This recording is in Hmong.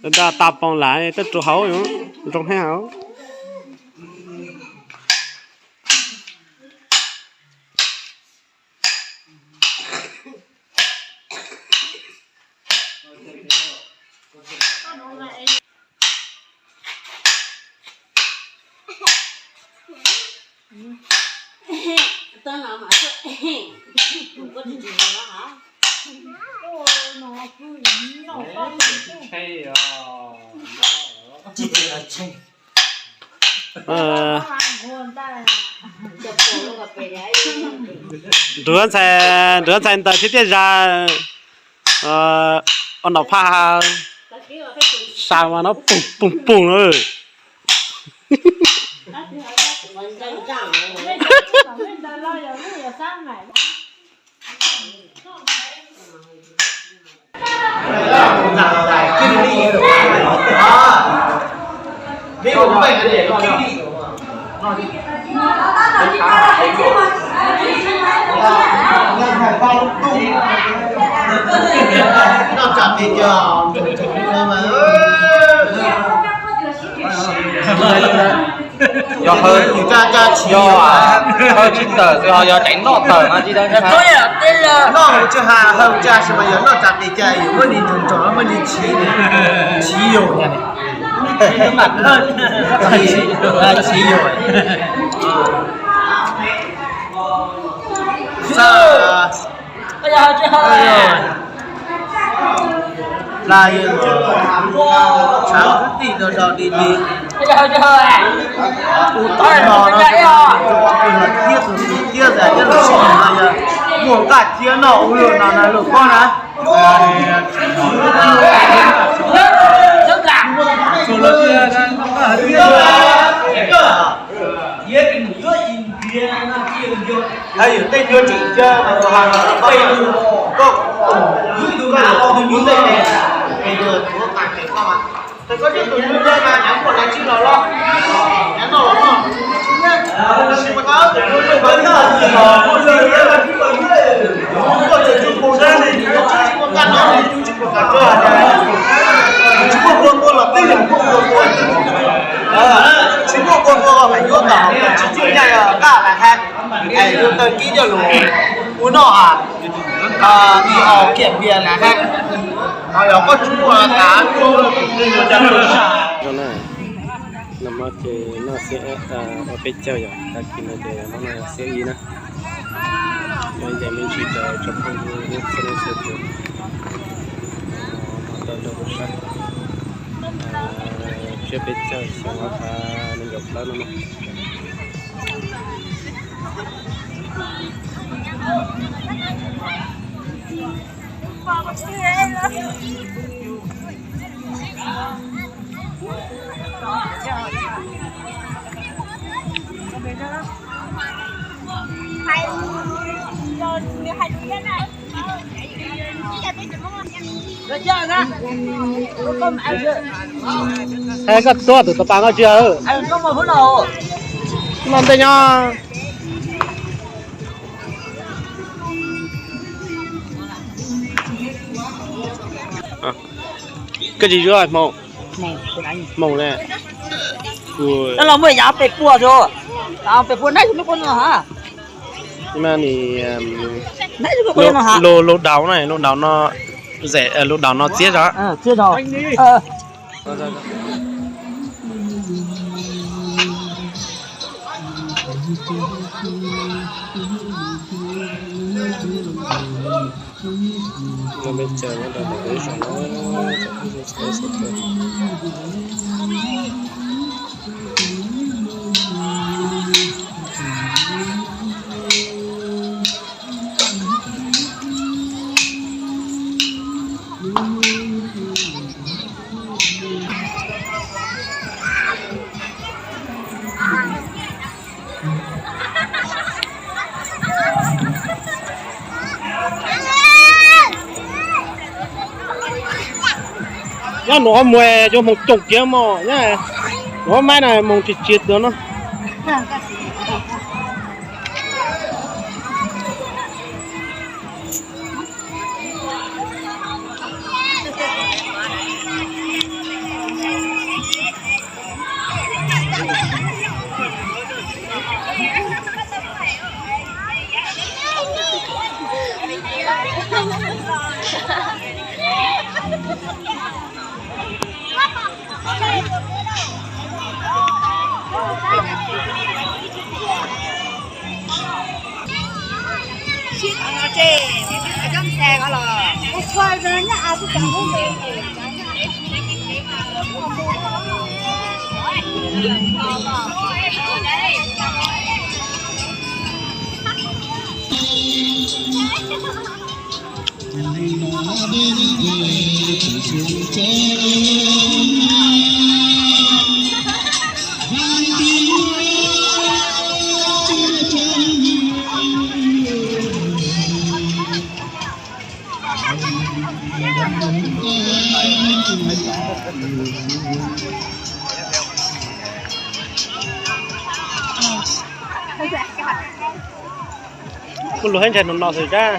Nta tas poos lam tuaj rau hauv, zoo heev hauv. Nrug ntxhais, nrug ntxhais ntawd thiab tiaj zag, ua nom phaj, sa mas no pum pum pum na. Yog hawj tsis tawm xwb, yog tseem noj tawm mas tsis tau. Noj tsis has hawj tsis has mas yog noj tsav tes cas yuav muab li nrog nrog muab li chiv, chiv yus, chiv yus. Xav, xav kwv tij do do di di. Ua tau no no, thiab tus txiv thiab zais thiab los sij hawm no yog muaj nqaj thiab noj ua luaj no na luaj koj na. Hab yus tej nyuaj tseem cia koj, koj, koj, koj, koj, koj, koj coj tus nyuj nyob mas nyav muaj dlav tsib los los, nyav noj los noj. Tab sis mas tus nyuj nyob mas noj los noj, koj tseem coj mus nyob tsis muaj nqaj noj, tsis muaj nqaj noj, tsis muaj nqua nqua los twb yog muaj nqua nqua, tsis muaj nqua nqua mas yuav kom tsis tsuj nyaj nqaj lawm hab. Es yus taw kib coj lus ua noj, me os kiam npias lawm hab. Ho yog koj tsis muaj tav, no ces noj xiab ua peb caug, yog tag kis no ces muab noj xiab ib na. Nyob nce me ntsis rau tsoom phooj ywg txhua leej txhua tus, tau rau kuv saib, tsiab peb caug xyoo ob phav nees nkaum plaub no na. Hab koj tuaj tus tau pas koj tsis no ntej nyob. Koj tsis yuav hmoov. Hmoob ne, kuv los muaj yav pes puas, pes puas nab, lub daus na, lub daus no, lub daus no txiab zog. Nyob nuav muag cov hmoov coom kiag mog, nuav maib na hmoov tsis tsiv tuag no. Kuv lug hab ntshai no no xwb sab.